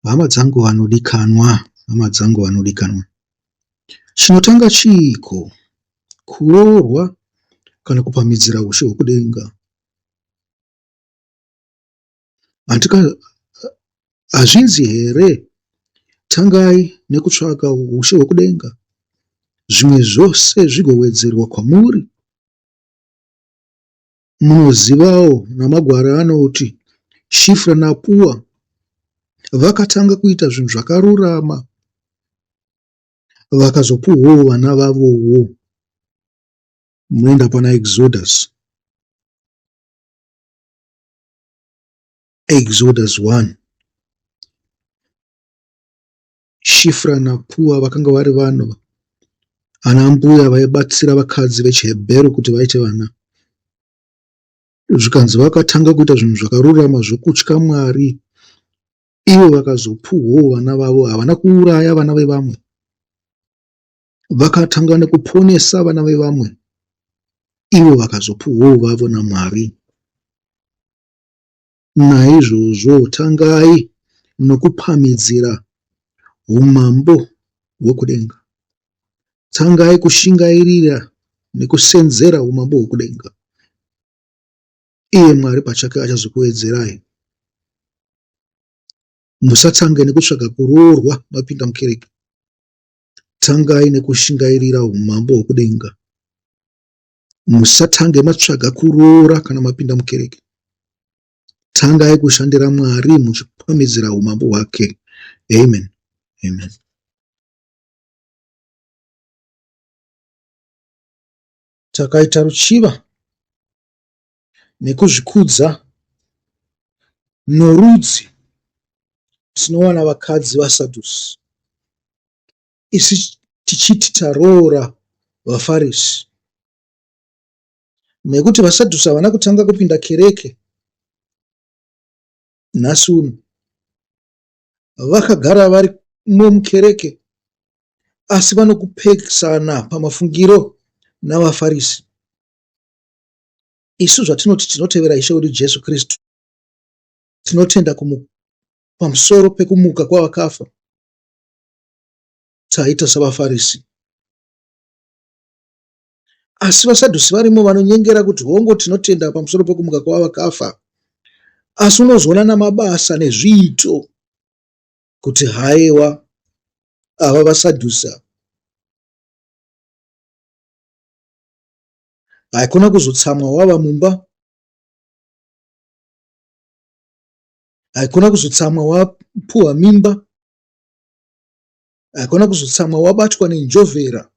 Hama dzangu vanodikanwa, hama dzangu vanodikanwa. Chinotanga chiiko? Kuroorwa kana kupamhidzira ushe hwokudenga? Handika hazvinzi here tangai nekutsvaka ushe hwokudenga zvimwe zvose zvigowedzerwa kwamuri? Munozivawo namagwaro anoti Shifra naPua vakatanga kuita zvinhu zvakarurama vakazopuhwawo vana vavowo. Munoenda pana Exodus. Exodus 1. Shifra naPua vakanga vari vanhu ana mbuya vaibatsira vakadzi vechiHebheru kuti vaite vana. Zvikanzi vakatanga kuita zvinhu zvakarurama zvokutya Mwari ivo vakazopuhwawo vana vavo. Havana kuuraya vana vevamwe. Vakatanga nekuponesa vana vevamwe ivo vakazopuhwawo vavo naMwari. Naizvozvo tangai nokupamhidzira umambo hwokudenga. Tangai kushingairira nekusenzera umambo hwokudenga. Iye Mwari pachake achazokuwedzerai. Musatange nekutsvaga kuroorwa mapinda mukereke. Tangai nekushingairira umambo hwokudenga. Musatange matsvaga kuroora kana mapinda mukereke. Tangai kushandira Mwari muchipamhidzira umambo hwake. Amen. Amen. Takaita ruchiva nekuzvikudza norudzi tinowana vakadzi vaSadhusi isu tichiti taroora vaFarisi. Nekuti vaSadhusi havana kutanga kupinda kereke nhasi uno. Vakagara varimo mukereke asi vanokupesana pamafungiro navaFarisi. Isu zvatinoti tinotevera Ishe wedu Jesu Kristu, tinotenda pamusoro pekumuka kwavakafa, taita savaFarisi. Asi vaSadhusi varimo vanonyengera kuti hongu tinotenda pamusoro pekumuka kwavakafa, asi unozoona namabasa nezviito kuti haiwa ava vaSadhusi ava. Haikona kuzotsamwa wava mumba, haikona kuzotsamwa wapuhwa mimba, haikona kuzotsamwa wabatwa nenjovhera.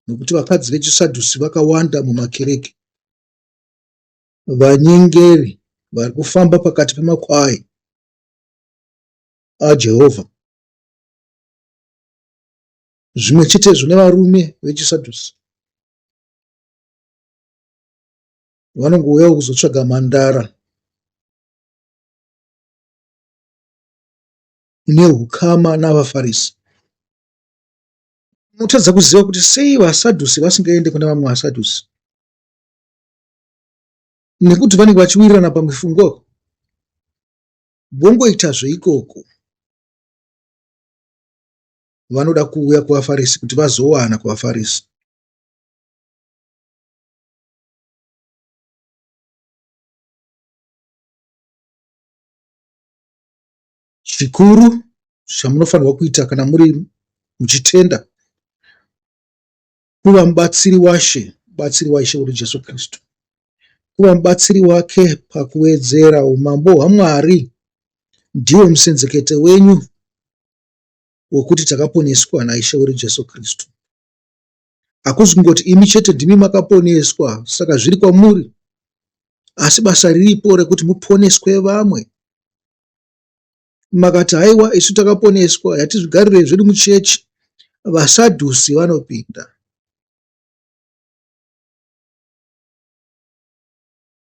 Nokuti vakadzi vechiSadhusi vakawanda mumakereke. Vanyengeri vari kufamba pakati pemakwai aJehovha. Zvimwe chetezvo nevarume vechiSadhusi. Vanongouyawo kuzotsvaga mhandara nehukama navaFarisi. Unotadza kuziva kuti sei vaSadhusi vasingaende kune vamwe vaSadhusi. Nekuti vanenge vachiwirirana pamifungo vongoita zveikoko. Vanoda kuuya kuvaFarisi kuti vazowana kuvaFarisi. Chikuru chamunofanirwa kuita kana muri muchitenda kuva mubatsiri waShe, mubatsiri waIshe wedu Jesu Kristu, kuva mubatsiri wake pakuwedzera umambo hwaMwari ndiwo musenzekete wenyu wokuti takaponeswa naIshe wedu Jesu Kristu. Hakuzi kungoti imi chete ndimi makaponeswa saka zviri kwamuri, asi basa riripo rekuti muponeswe vamwe. Makati haiwa isu takaponeswa yatizvigarire zvedu muchechi, vaSadhusi vanopinda.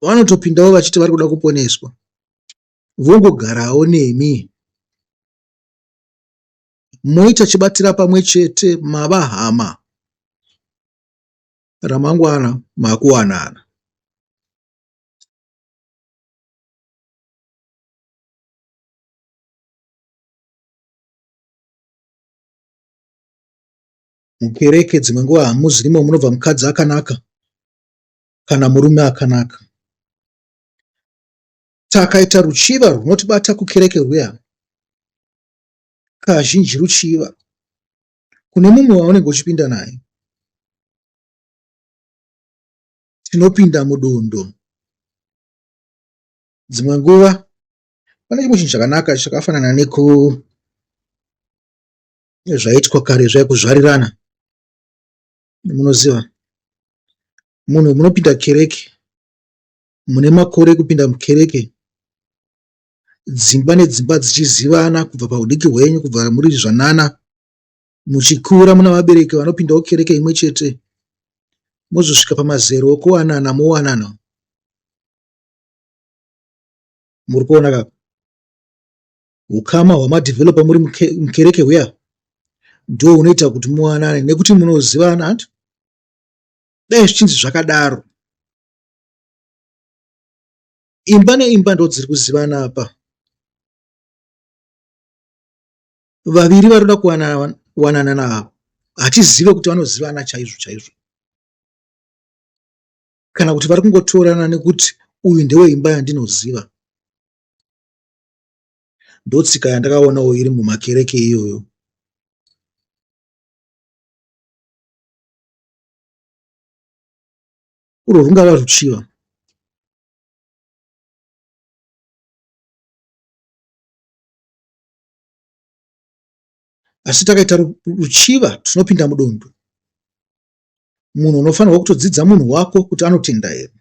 Vanotopindawo vachiti vari kuda kuponeswa vongogarawo nemi. Moita chibatira pamwe chete mava hama. Ramangwana makuwanana. Mukereke dzimwe nguva hamuzirimo munobva mukadzi akanaka kana murume akanaka. Takaita ruchiva rwunotibata kukereke rwuya, kazhinji ruchiva kune mumwe waunenge uchipinda naye. Tinopinda mudondo. Dzimwe nguva pane chimwe chinhu chakanaka chakafanana neku zvaiitwa kare zviya kuzvarirana. Munoziva munhu munopinda kereke mune makore ekupinda mukereke dzimba nedzimba dzichizivana kubva pahudiki hwenyu kubva muri zvanana muchikura muna vabereki vanopindawo kereke imwe chete mozosvika pamazero okuwanana mowanana muri kuona ka Hukama hwamadeveloper muri mukereke huya ndiwo hunoita kuti muwanane nekuti munozivana hanti dai zvichinzi zvakadaro imba neimba ndodziri kuzivana apa vaviri varikuda kuwanana navo hatizive kuti vanozivana chaizvo chaizvo kana kuti vari kungotorana nekuti uyu ndeweimba yandinoziva Ndotsika yandakaonawo iri mumakereke iyoyo. Urwo rungava ruchiva. Asi takaita ruchiva tinopinda mudondo. Munhu unofanirwa kutodzidza munhu wako kuti anotenda here.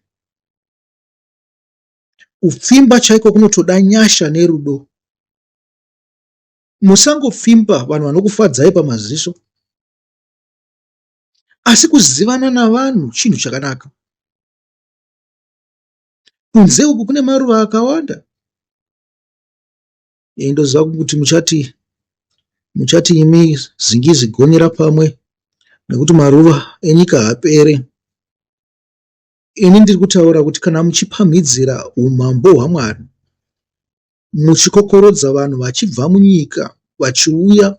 Kupfimba chaiko kunotoda nyasha nerudo. Musangopfimba vanhu vanokufadzai pamaziso. Asi kuzivana navanhu chinhu chakanaka. Kunze uku kune maruva akawanda. Ndoziva kuti muchati muchati imi zingizi gonyera pamwe nekuti maruva enyika haapere. Ini ndiri kutaura kuti kana muchipamhidzira umambo hwaMwari, muchikokorodza vanhu vachibva munyika vachiuya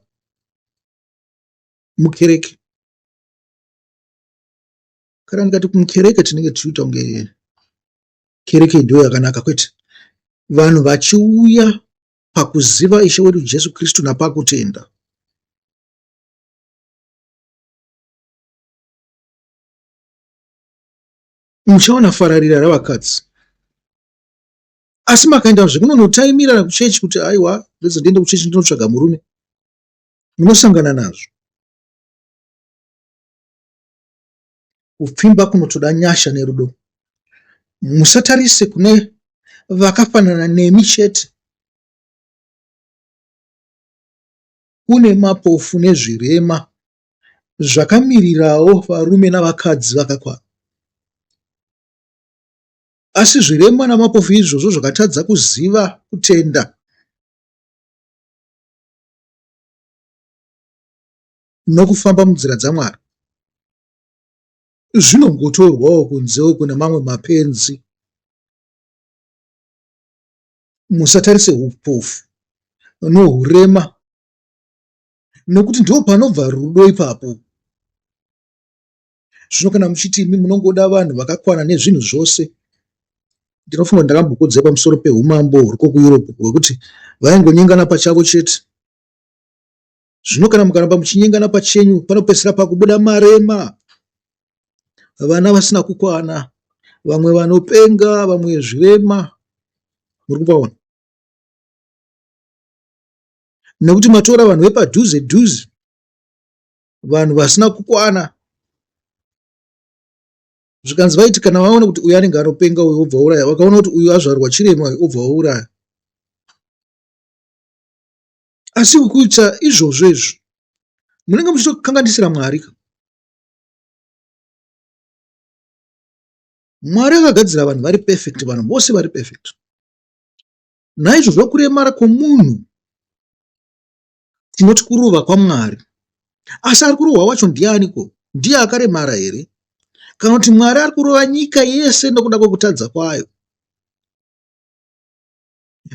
mukereke, kana ndikati mukereke tinenge tichiita kunge kereke ndiyo yakanaka kwete, vanhu vachiuya pakuziva Ishe wedu Jesu Kristu napakutenda. Muchaona fararira ravakadzi. Asi makaenda zvekunonotaimira kuchechi kuti aiwa ndedze ndiende kuchechi ndinotsvaga murume, munosangana nazvo. Kupfimba kunotoda nyasha nerudo. Musatarise kune vakafanana nemi chete. Kune mapofu nezvirema zvakamirirawo varume navakadzi vakakwana. Asi zvirema namapofu izvozvo zvakatadza kuziva kutenda nokufamba munzira dzaMwari zvinongotorwawo kunze uku nemamwe mapenzi. Musatarise hupofu nohurema nokuti ndipo panobva rudo ipapo. Zvino kana muchiti imi munongoda vanhu vakakwana nezvinhu zvose, ndinofunga ndakambokuudzai pamusoro peumambo huriko kuEurope hwekuti vaingonyengana pachavo chete. Zvino kana mukaramba muchinyengana pachenyu panopedzisira pakubuda marema, vana vasina kukwana, vamwe vanopenga, vamwe zvirema. Muri kupaona? Nekuti matora vanhu vepadhuze dhuze, vanhu vasina kukwana. Zvikanzi vaiti kana vaona kuti uyu anenge anopenga uyu obva auraya, vakaona kuti uyu azvarwa chirema uyu obva auraya. Asi kuita izvozvo izvo munenge muchitokanganisira Mwari ka. Mwari akagadzira vanhu vari perfect, vanhu vose vari perfect. Naizvozvo kuremara kwomunhu tinoti kurova kwaMwari. Asi ari kurohwa wacho ndianiko? Ndiye akaremara here? Kana kuti Mwari ari kurova nyika yese nokuda kwokutadza kwayo?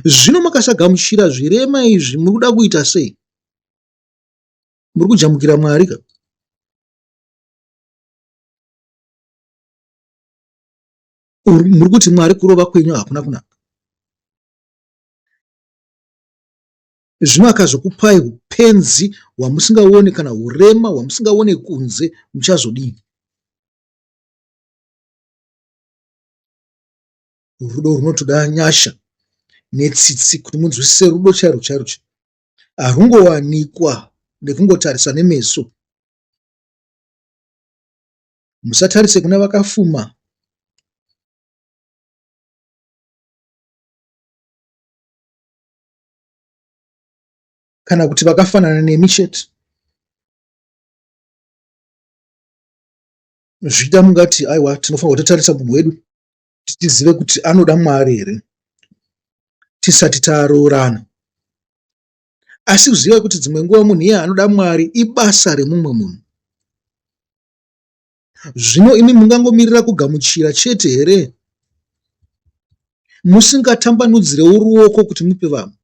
Zvino makasagamuchira zvirema izvi muri kuda kuita sei? Muri kujamukira Mwari ka? Muri kuti Mwari kurova kwenyu hakuna kunaka. Zvino akazokupai upenzi hwamusingaone kana urema hwamusingaone kunze muchazodii? Rudo runotoda nyasha netsitsi kuti munzwisise rudo chairwo chairwo harungowanikwa nekungotarisa nemeso. Musatarise kuna vakafuma kana kuti vakafanana nemi chete. Zvichida mungati aiwa tinofanirwa totarisa munhu wedu tizive kuti anoda Mwari here tisati taroorana. Asi zivai kuti dzimwe nguva munhu iye anoda Mwari ibasa remumwe munhu. Zvino imi mungangomirira kugamuchira chete here musingatambanudzirewo ruoko kuti mupe vamwe?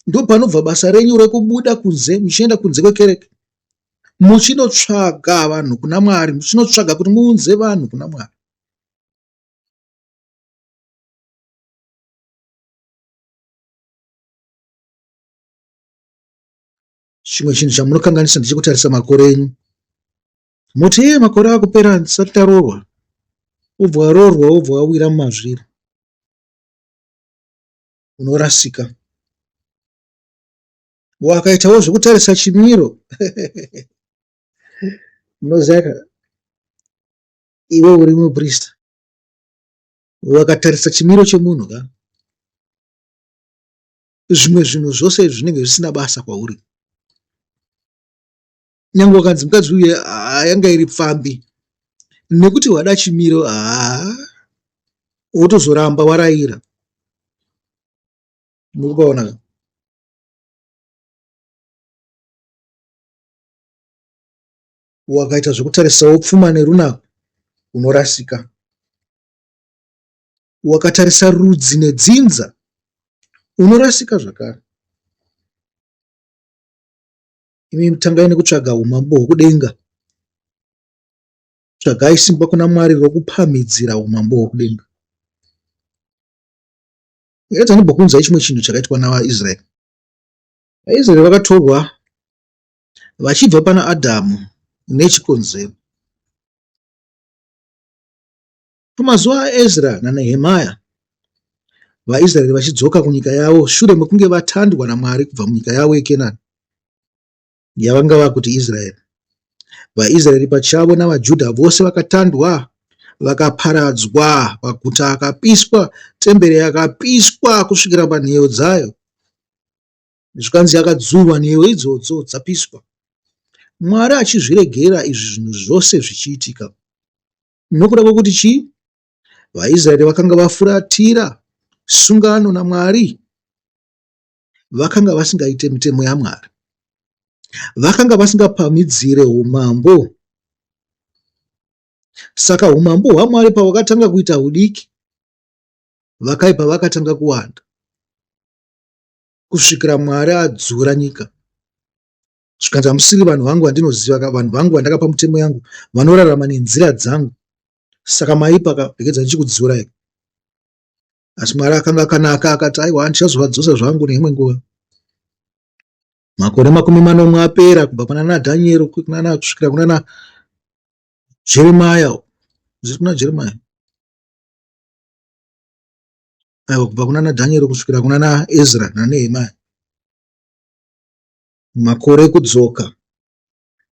Ndopanobva basa renyu rekubuda kunze muchienda kunze kwekereke muchinotsvaga vanhu kuna Mwari, muchinotsvaga kuti muunze vanhu kuna Mwari. Chimwe chinhu chamunokanganisa ndechekutarisa makore enyu. Moti iye makore akupera ndisati taroorwa. Wobva waroorwa wobva wawira mumazviri. Unorasika. Wakaitawo zvekutarisa chimiro. Munoziva ka iwe uri muprista. Wakatarisa chimiro chemunhu ka zvimwe zvinhu zvose zvinenge zvisina basa kwauri. Nyangwe ukanzi mukadzi uyu yanga iri pfambi nekuti wada chimiro haa wotozoramba waraira. Muri kupaona ka? Wakaita zvekutarisawo pfuma nerunako unorasika. Wakatarisa rudzi nedzinza unorasika zvakare. Imi tangai nekutsvaga umambo hwokudenga. Tsvagai simba kuna Mwari rokupamhidzira umambo hwokudenga. Edza ndimbokuunzai chimwe chinhu chakaitwa navaIsraeri. VaIsraeri vakatorwa vachibva pana Adhamu nechikonzero. Pamazuva aEzra naNehemia, vaIsraeri vachidzoka kunyika yavo shure mekunge vatandwa naMwari kubva munyika yavo yeKenani, yavanga vakuti Israeri. VaIsraeri pachavo navaJudha vose vakatandwa, vakaparadzwa, maguta akapiswa, temberi yakapiswa kusvikira panheyo dzayo. Zvikanzi yakadzurwa nheyo idzodzo dzapiswa. Mwari achizviregera izvi zvinhu zvose zvichiitika. Nokuda kwokuti chii? VaIsraeri vakanga vafuratira sungano naMwari. Vakanga vasingaite mitemo yaMwari. Vakanga vasingapamhidzire umambo. Saka umambo hwaMwari pahwakatanga kuita hudiki, vakaipa vakatanga kuwanda kusvikira Mwari adzura nyika. Zvikanzi hamusiri vanhu vangu vandinoziva ka, vanhu vangu vandakapa mutemo yangu vanorarama nenzira dzangu. Saka maipa ka, regedza ndichikudzurai. Asi Mwari akanga akanaka akati aiwa ndichazovadzosa zvangu neimwe nguva. Makore 70 apera kubva kuna naDhanieri kusvikira kuna naJeremia. Zviri kuna Jeremia. Aiwa kubva kuna naDhanieri kusvikira kuna naEzra naNehemia. Makore ekudzoka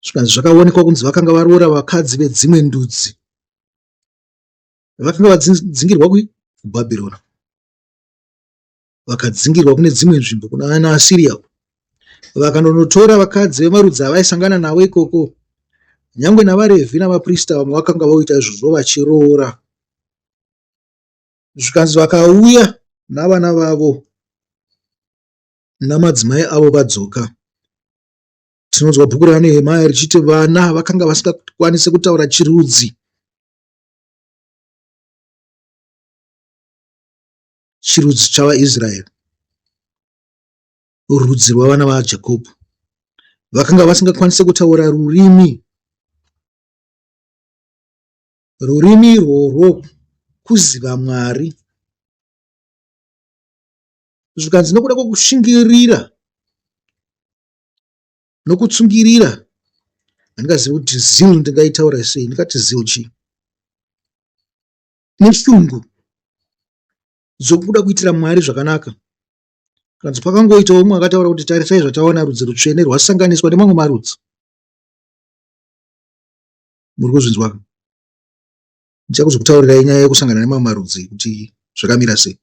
zvikanzi zvakaonekwa kunzi vakanga varoora vakadzi vedzimwe ndudzi. Vakanga vadzingirwa kuBhabhironi vakadzingirwa kune dzimwe nzvimbo kuna ana Asiria vakanonotora vakadzi vemarudzi avaisangana navo ikoko nyangwe navaRevhi navaprista vamwe vakanga voita izvozvo vachiroora zvikanzi vakauya navana vavo namadzimai avo vadzoka. Tinonzwa bhuku raNehemia richiti vana vakanga vasingakwanise kutaura chirudzi. Chirudzi chavaIsraeri, rudzi rwavana vaJakobho, vakanga vasingakwanise kutaura rurimi. Rurimi irworwo kuziva Mwari. Zvikanzi nokuda kwokushingirira nokutsungirira, handingazivi kuti zeal ndingaitaura sei, ndingati zeal chii, neshungu dzokuda kuitira Mwari zvakanaka. Kanzi pakangoitawo umwe akataura kuti tarisai zvatawana rudzi rutsvene rwasanganiswa nemamwe marudzi. Muri kuzvinzwa? Ndichakuzokutaurirai nyaya yekusangana nemamwe marudzi kuti zvakamira sei.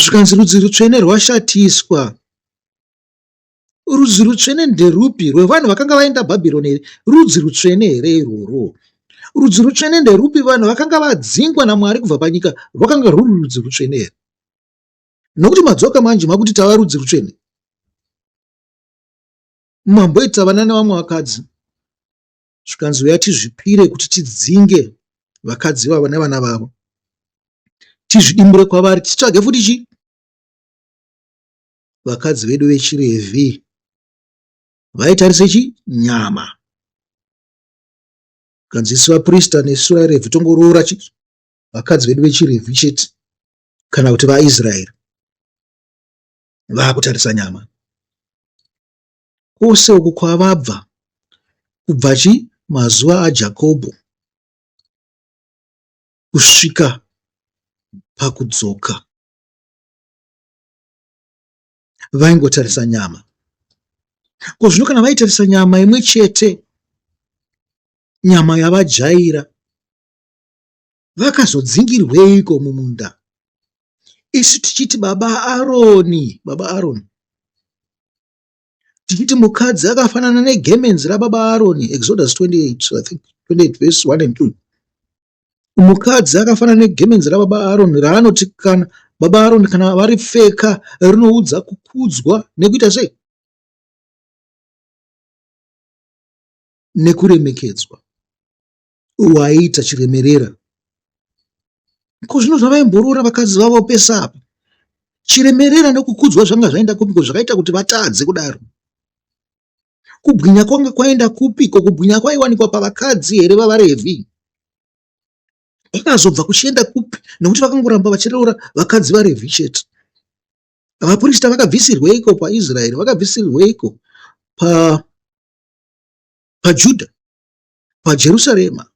Zvikanzi rudzi rutsvene rwashatiswa. Rudzi rutsvene nderupi? Rwevanhu vakanga vaenda Bhabhironi here? Rudzi rutsvene here irworwo? Rudzi rutsvene nderupi? Vanhu vakanga vadzingwa naMwari kubva panyika rwakanga rwuri rudzi rutsvene here? Nokuti madzoka manje makuti tava rudzi rutsvene. Mamboita vana nevamwe vakadzi. Zvikanzi uya tizvipire kuti tidzinge vakadzi vavo nevana vavo. Tizvidimbure kwavari titsvage futi chii? Vakadzi vedu vechiRevhi vaitarise chi? Nyama. Zvikanzi isu vaprista nesu vaRevhi tongoroora chi? Vakadzi vedu vechiRevhi chete kana kuti vaIsraeri vakutarisa nyama. Kwose uku kwavabva kubva chi? Mazuva aJakobho kusvika pakudzoka vaingotarisa nyama. Ko zvino kana vaitarisa nyama imwe chete, nyama yavajaira, vakazodzingirweiko mumunda? Isu tichiti baba Aroni, baba Aroni, tichiti mukadzi akafanana negemenzi rababa Aroni, Exodus 28, I think 28 verse 1 and 2. Mukadzi akafanana negemenzi rababa Aroni raanoti kana baba Aroni kana varipfeka rinoudza kukudzwa nekuita sei? Nekuremekedzwa. Waiita chiremerera. Ko zvino zvavaimboroora vakadzi vavo pese apa? Chiremerera nekukudzwa zvanga zvaenda kupiko zvakaita kuti vatadze kudaro? Kubwinya kwanga kwaenda kupiko? Kubwinya kwaiwanikwa pavakadzi here vavaRevhi? Kwakazobva kuchienda kupi? Nokuti vakangoramba vachiroora vakadzi vaRevhi chete. Vaprista vakabvisirweiko paIsraeri? Vakabvisirweiko pa paJudha? PaJerusarema?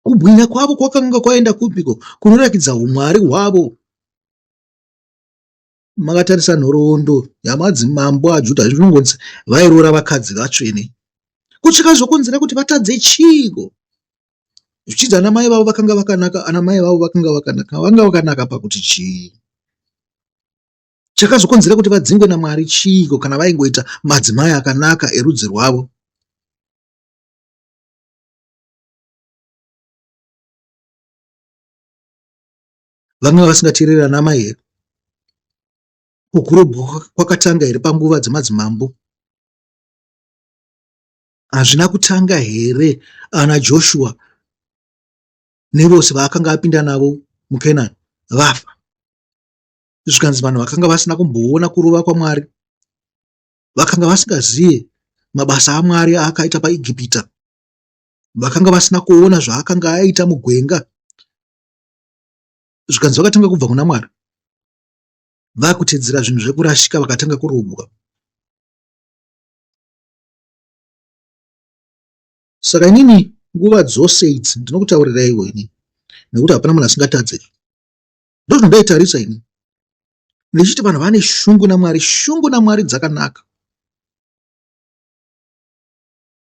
Kubwinya kwavo kwakanga kwaenda kupiko? Kunorakidza umwari hwavo. Makatarisa nhoroondo yamadzimambo aJudha zvinongonzi vairoora vakadzi vatsvene. Ko chakazokonzera kuti vatadze chiiko? Zvichidzi ana mai vavo vakanga vakanaka, ana mai vavo vakanga vakanaka, vanga vakanaka pakuti chii? Chakazokonzera kuti vadzingwe naMwari chiiko kana vaingoita madzimai akanaka erudzi rwavo? Vanga vasingateereri ana mai here? Ko kurobwa kwakatanga here panguva dzemadzimambo? Hazvina kutanga here ana Joshua nevose vaakanga apinda navo muKenani vafa? Zvikanzi vanhu vakanga vasina kumboona kurova kwaMwari, vakanga vasingazive mabasa aMwari aakaita paEgipita, vakanga vasina kuona zvaakanga aita mugwenga, zvikanzi vakatanga kubva kuna Mwari vakutedzera zvinhu zvekurashika vakatanga kurobwa. Saka inini nguva dzose idzi ndinokutauriraiwo ini nekuti hapana munhu asingatadze. Ndozvandaitarisa ini ndichiti vanhu vane shungu naMwari, shungu naMwari dzakanaka.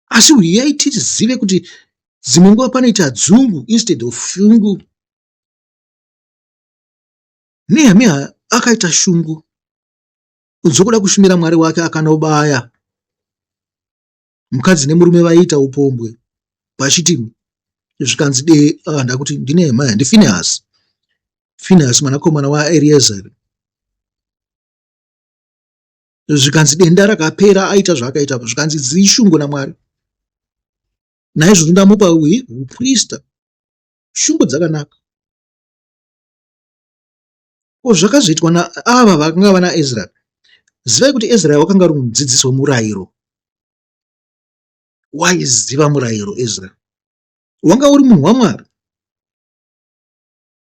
Asi huyai tizive kuti dzimwe nguva panoita dzungu instead of shungu. Nehemia akaita shungu dzokuda kushumira Mwari wake akanobaya mukadzi nemurume vaiita upombwe vachiti zvikanzi de ah, ndakuti ndiNehemia ndiFinehasi Finehasi mwanakomana waEriezeri zvikanzi denda rakapera aita zvaakaita zvikanzi dzishungu naMwari naizvozvo ndamupa uprista shungu dzakanaka Ko zvakazoitwa naava vakanga vana Ezra? Zivai kuti Ezra wakanga ari mudzidzisi wemurayiro. Waiziva murayiro Ezra. Wanga uri munhu waMwari.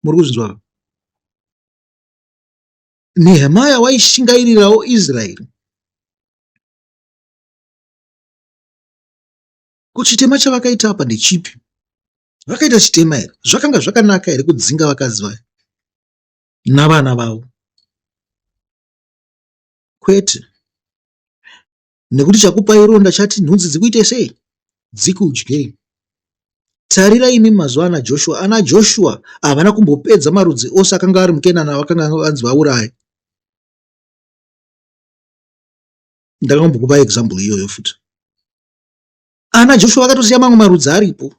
Muri kuzvinzwa? Nehemaya waishingairirawo Israeri. Ko chitema chavakaita apa ndechipi? Vakaita chitema here? Zvakanga zvakanaka here kudzinga vakadzi vaya navana vavo? Kwete. Nekuti chakupai ronda chati nhunzi dzikuite sei? Dzikudyei. Tarirai imi mazuva ana Joshua. Ana Joshua havana kumbopedza marudzi ose akanga ari muKenani avakanga vanzi vauraye. Ndakambokupa example iyoyo futi. Ana Joshua vakatosiya mamwe marudzi aripo.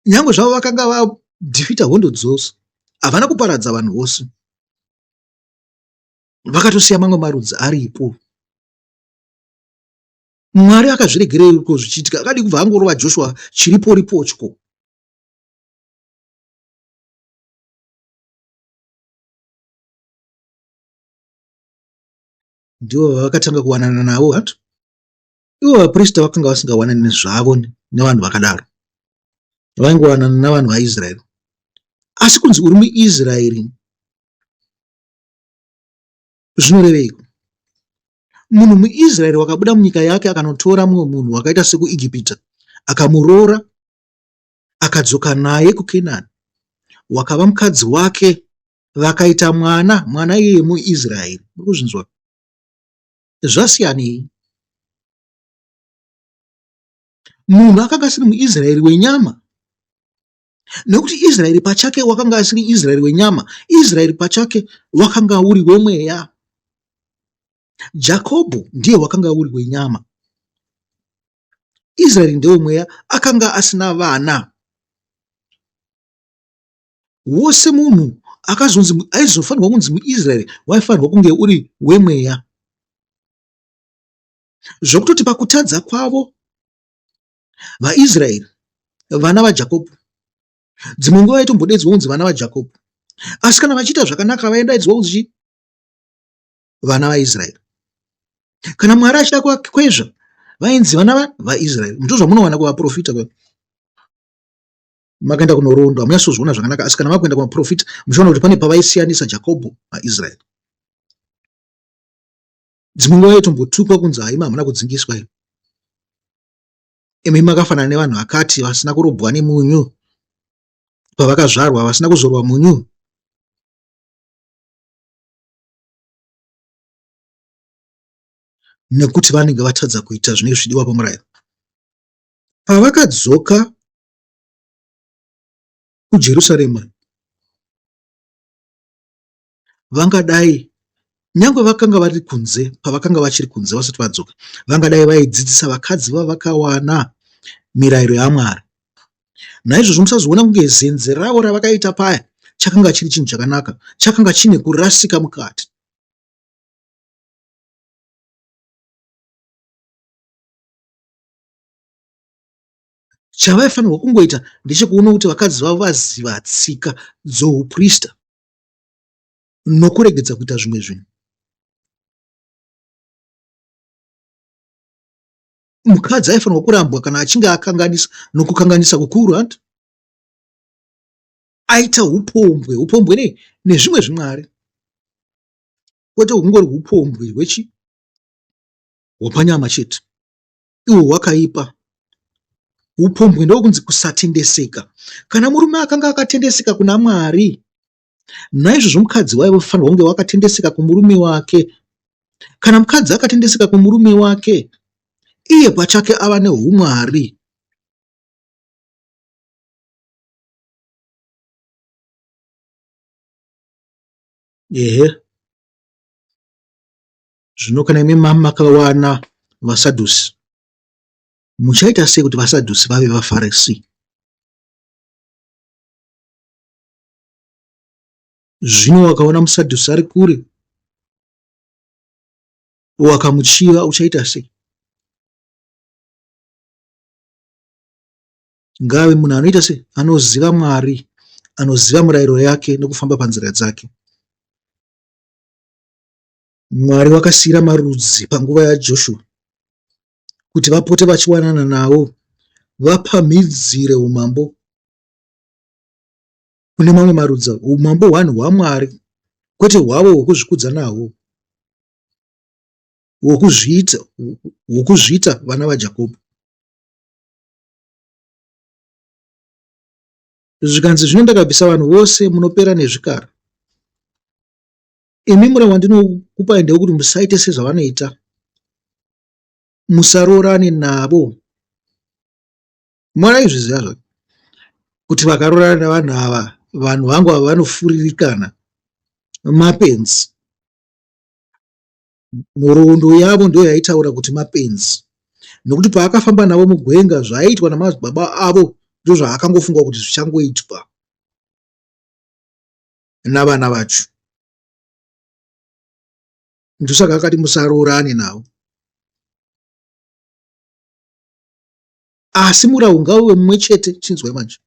Nyangwe zvavo vakanga vadhifita hondo dzose, havana kuparadza vanhu vose. Vakatosiya mamwe marudzi aripo. Mwari akazviregereiko zvichiitika? Akadii kubva angorova Joshua chiriporipotyo? Ndivo vavakatanga kuwanana navo hanti? Ivo vaprista vakanga vasingawanani zvavo nevanhu vakadaro. Vaingowanana navanhu vaIsraeri. Asi kunzi uri muIsraeri zvinoreveiko? Munhu muIsraeri wakabuda munyika yake akanotora mumwe munhu wakaita sekuEgipita akamuroora akadzoka naye kuKenani wakava mukadzi wake vakaita mwana, mwana iyeye muIsraeri. Muri kuzvinzwa? Zvasiyanei? Munhu akanga asiri muIsraeri wenyama nekuti Israeri pachake wakanga asiri Israeri wenyama, Israeri pachake wakanga uri wemweya. Jakobho ndiye wakanga uri wenyama. Israeri ndewemweya, akanga asina vana. Wose munhu akazonzi aizofanirwa kunzi muIsraeri waifanirwa kunge uri wemweya. Zvokutoti pakutadza kwavo VaIsraeri vana vaJakobho. Dzimwe nguva vaitombodaidzwa kunzi vana vaJakobho. Asi kana vachiita zvakanaka vaidaidzwa kunzi chii? Vana vaIsraeri. Kana Mwari achida kuvakwezva vainzi vana vaIsraeri. Ndozvamunowana kuvaprofita. Makaenda kunorondo hamunyatsozviona zvakanaka asi kana makuenda kumaprofita muchiona kuti pane pavaisiyanisa Jakobho naIsraeri. Dzimwe nguva vaitombotukwa kunzi haima hamuna kudzingiswa imi. Imi makafanana nevanhu vakati vasina kurobwa nemunyu pavakazvarwa vasina kuzorwa munyu. Nekuti vanenge vatadza kuita zvinenge zvichidiwa pamurayiro. Pavakadzoka kuJerusarema vangadai nyangwe vakanga vari kunze pavakanga vachiri kunze vasati vadzoka vangadai vaidzidzisa vakadzi vavakawana mirayiro yaMwari. Naizvozvo musazoona kunge zenze ravo ravakaita paya chakanga chiri chinhu chakanaka, chakanga chine kurasika mukati. Chavaifanirwa kungoita ndechekuona kuti vakadzi vavo vaziva tsika dzouprista nokuregedza kuita zvimwe zvinhu. Mukadzi aifanirwa kurambwa kana achinge akanganisa nokukanganisa kukuru hanti aita upombwe upombwe nei nezvimwe zvimwari kwete hungori upombwe hwechi hwepanyama chete ihwo hwakaipa upombwe ndokunzi kusatendeseka kana murume akanga akatendeseka kuna mwari Naizvozvo mukadzi waifanirwa kunge wakatendeseka kumurume wake. Kana mukadzi akatendeseka kumurume wake, iye pachake ava nehumwari. Ehe. Zvino kana imi makawana vaSadhusi, muchaita sei kuti vaSadhusi vave vaFarisi? Zvino wakaona muSadhusi ari kure, wakamuchiva, uchaita sei? Ngaave munhu anoita sei? Anoziva Mwari, anoziva mirayiro yake nokufamba panzira dzake. Mwari wakasiyira marudzi panguva yaJoshua kuti vapote vachiwanana navo vapamhidzire umambo. Kune mamwe marudzi, umambo hwanhu hwaMwari, kwete hwavo hwokuzvikudza nahwo, hwokuzviita hwokuzviita vana vaJakobho. Zvikanzi, zvino ndakabvisa vanhu vose, munopera nezvikara. Imi murau wandinokupai ndewekuti musaite sezvavanoita, musaroorane navo. Mwari aizviziva zvake kuti vakaroorana nevanhu ava, vanhu vangu ava vanofuririkana, mapenzi. Nhoroondo yavo ndiyo yaitaura kuti mapenzi nokuti paakafamba navo mugwenga zvaiitwa namadzibaba avo ndozvaakangofunga kuti zvichangoitwa navana vacho. Ndosaka akati musaroorane navo. Asi murau ngauve mumwe chete, chinzwai manje.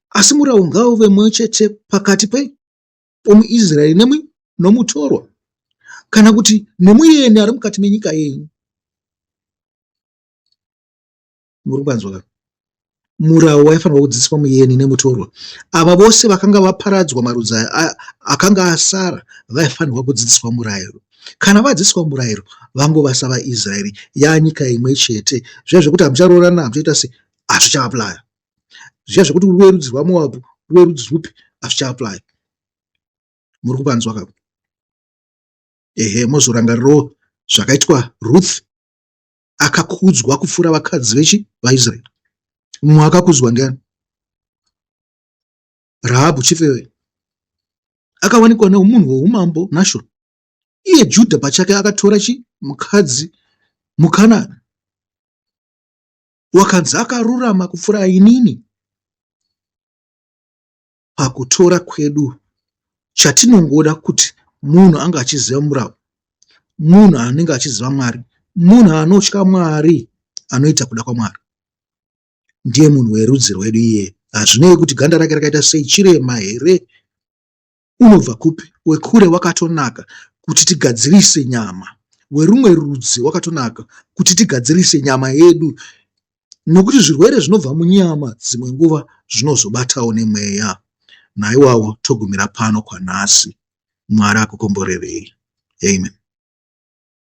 Asi murau ngauve mumwe chete pakati pe pomuIsraeri nemwi nomutorwa, kana kuti nemuyeni ari mukati menyika yenyu. Muri kupanzwa ka? Murau waifanirwa kudzidziswa muyeni nemutorwa. Ava vose vakanga vaparadzwa marudzi aya akanga asara vaifanirwa kudzidziswa murayiro. Kana vadzidziswa murayiro vangova savaIsraeri yanyika imwe chete. Zviya zvekuti hamucharoorana hamuchaita sei hazvichaaplaya. Zviya zvekuti uri werudzi rwaMoabhu uri werudzi rwupi hazvichaaplaya. Muri kupanzwa ka? Ehe mozorangarirawo zvakaitwa Ruth akakudzwa kupfuura vakadzi vechi vaIsraeri. Mumwe akakudzwa ndiani? Rahabhu chifeve akawanikwa nemunhu weumambo Nashoni. Iye Judha pachake akatora chi mukadzi muKanani wakanzi akarurama kupfuura inini pakutora kwedu chatinongoda kuti munhu ange achiziva murau munhu anenge achiziva Mwari munhu anotya Mwari anoita kuda kwaMwari ndiye munhu werudzi rwedu iye hazvinei kuti ganda rake rakaita sei chirema here unobva kupi wekure wakatonaka kuti tigadzirise nyama werumwe rudzi wakatonaka kuti tigadzirise nyama yedu nokuti zvirwere zvinobva munyama dzimwe nguva zvinozobatawo nemweya naiwawo togumira pano kwanhasi mwari akukomborerei amen.